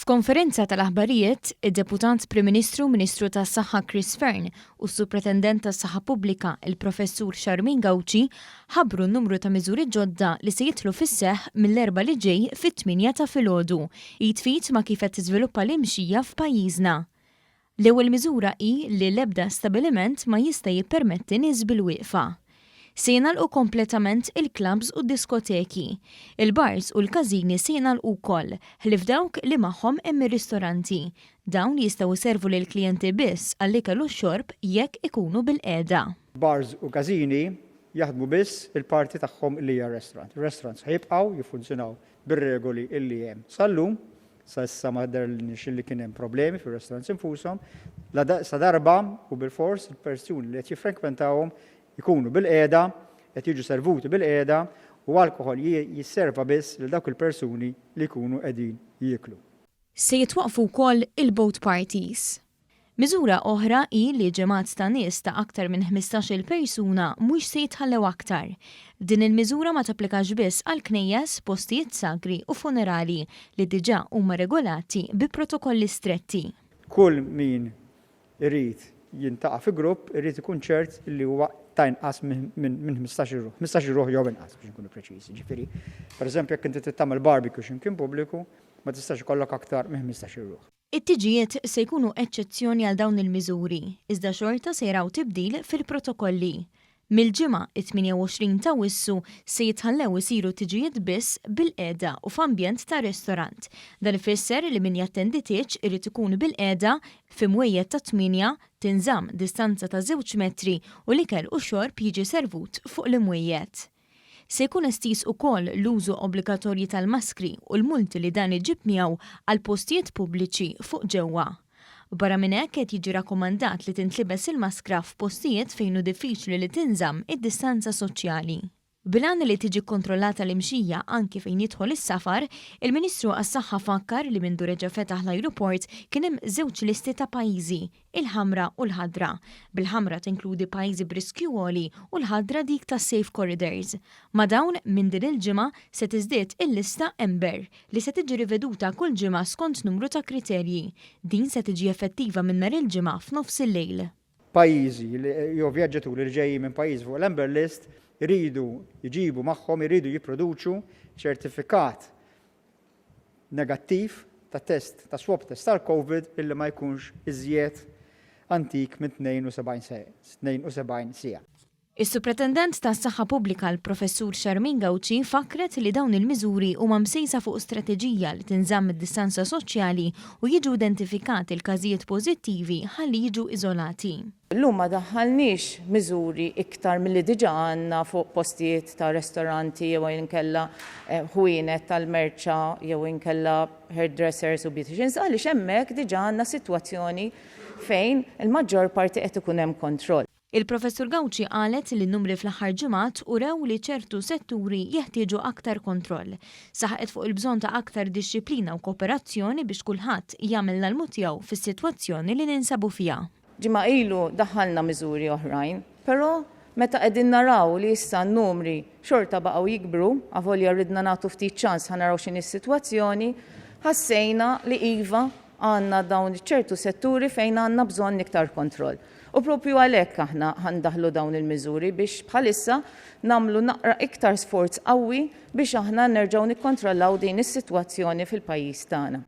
F'konferenza tal-aħbarijiet, id-Deputat Prim Ministru u Ministru tas-Saħħa Chris Fearne u s-Supretendent tas-Saħħa Pubblika, il-Professur Charmaine Gauci, ħabbru numru ta' miżuri ġodda li se jidħlu fis-seħħ mill-Erbgħa li ġej fit-tmienja ta' filgħodu, id f'id ma' kif qed tiżviluppa l-imxija f'pajjiżna. L-ewwel miżura hi li l-ebda stabiliment ma jista' jippermetti nies bilwieqfa. Se jingħalqu kompletament il-clubs u d-diskoteki. Il-bars u l-każini se jingħalqu wkoll, ħlief dawk li magħhom hemm ir-ristoranti. Dawn jistgħu jservu lill-klijenti biss għall-ikel u x-xorb jekk ikunu bilqiegħda. Bars u każini jaħdmu biss il-parti tagħhom li hija restaurant. Ir-restaurants ħa jibqgħu jiffunzjonaw bir-regoli illi hemm sal-lum. Sa issa ma deherlniex illi kien hemm problemi fir-restaurants infushom. La sa darba u bilfors il-persuni li qed jiffrekwentawhom ikunu bilqiegħda, qed jiġu servuti bilqiegħda u alkoħol jisserva biss lil dawk il-persuni li jkunu qegħdin jieklu. Se jitwaqqfu wkoll il-boat parties. Miżura oħra hi li ġemgħat ta' nies ta' aktar minn 15-il persuna mhux se jitħallew aktar. Din il-miżura ma tapplikax biss għal knejjes, postijiet sagri u funerali li diġà huma regolati bi protokolli stretti. Kull min irid jintaqa' fi grupp irid ikun ċert li huwa ta' inqas minn 15-il ruħ, 15-il ruħ jew inqas biex inkunu preċiżi. Ġifieri, pereżempju jekk inti trid tagħmel barbecue xi mkien pubbliku, ma tistax ikollok aktar minn 15-il ruħ. It-tiġijiet se jkunu eċċezzjoni għal dawn il-miżuri, iżda xorta se jaraw tibdil fil-protokolli. Mill-Ġimgħa, it-28 t'Awwissu, se jitħallew isiru tiġijiet biss bilqiegħda u f'ambjent ta' restorant. Dan ifisser li min jattendi tieġ irid ikun bilqiegħda, fi mwejjed ta' tmienja, tinżamm distanza ta' żewġ metri u l-ikel u x-xorb jiġi servut fuq l-imwejjed. Se jkun estiż ukoll l-użu obbligatorji tal-maskri u l-multi li dan iġib miegħu għal postijiet pubbliċi fuq ġewwa. Barra minn hekk qed jiġi rakkomandat li tintlibes il-maskra f'postijiet fejn hu diffiċli li tinżamm id-distanza soċjali. Bil-għan li tiġi kkontrollata l-imxija anki fejn jidħol is-safar, il-Ministru għas-Saħħa fakkar li mindu reġa' fetaħ l-ajruport kien hemm żewġ listi ta' pajjiżi il-ħamra u l-ħadra, bil-ħamra tinkludi pajjiżi b'riskju għoli u l-ħadra dik tas-safe corridors. Ma' dawn, minn din il-ġimgħa, se tiżdied il-lista Amber, li se tiġi riveduta kull ġimgħa skont numru ta' kriterji. Din se tiġi effettiva minn nhar il-Ġimgħa f'nofsillejl. Pajjiżi li jew vjaġġaturi li ġejjin minn pajjiżi fuq l-Amber List iridu jġibu magħhom, iridu jipproduċu ċertifikat negattiv ta' test ta' swab test tal-Covid illi ma jkunx iżjed antik minn 72 siegħa. Is-Supretendent tas-Saħħa Pubblika l-Professur Charmaine Gauci fakkret li dawn il-miżuri huma msejsa fuq strateġija li tinżamm id-distanza soċjali u jiġu identifikati l-każijiet pożittivi ħalli jiġu iżolati. Illum ma daħħalniex miżuri iktar milli diġà għandna fuq postijiet ta' restoranti jew inkella ħwienet tal-merċa jew inkella hairdressers u beauticians għaliex hemmhekk diġà għandna sitwazzjoni fejn il-maġġor parti qed ikun hemm kontroll. Il-Professur Gauci qalet li n-numri fl-aħħar ġimgħat urew li ċertu setturi jeħtieġu aktar kontroll. Saħqet fuq il-bżonn ta' aktar dixxiplina u kooperazzjoni biex kulħadd jagħmel l-almu tiegħu fis-sitwazzjoni li ninsabu fiha. Ġimgħa ilu daħħalna miżuri oħrajn, però meta qegħdin naraw li issa n-numri xorta baqgħu jikbru, avolja ridna nagħtu ftit ċans ħa naraw x'inhi s-sitwazzjoni, ħassejna li iva għandna dawn ċertu setturi fejn għandna bżonn iktar kontroll. U proprju għalhekk aħna ħa ndaħħlu dawn il-miżuri biex bħalissa nagħmlu naqra iktar sforz qawwi biex aħna nerġgħu nikkontrollaw din is-sitwazzjoni fil-pajjiż tagħna.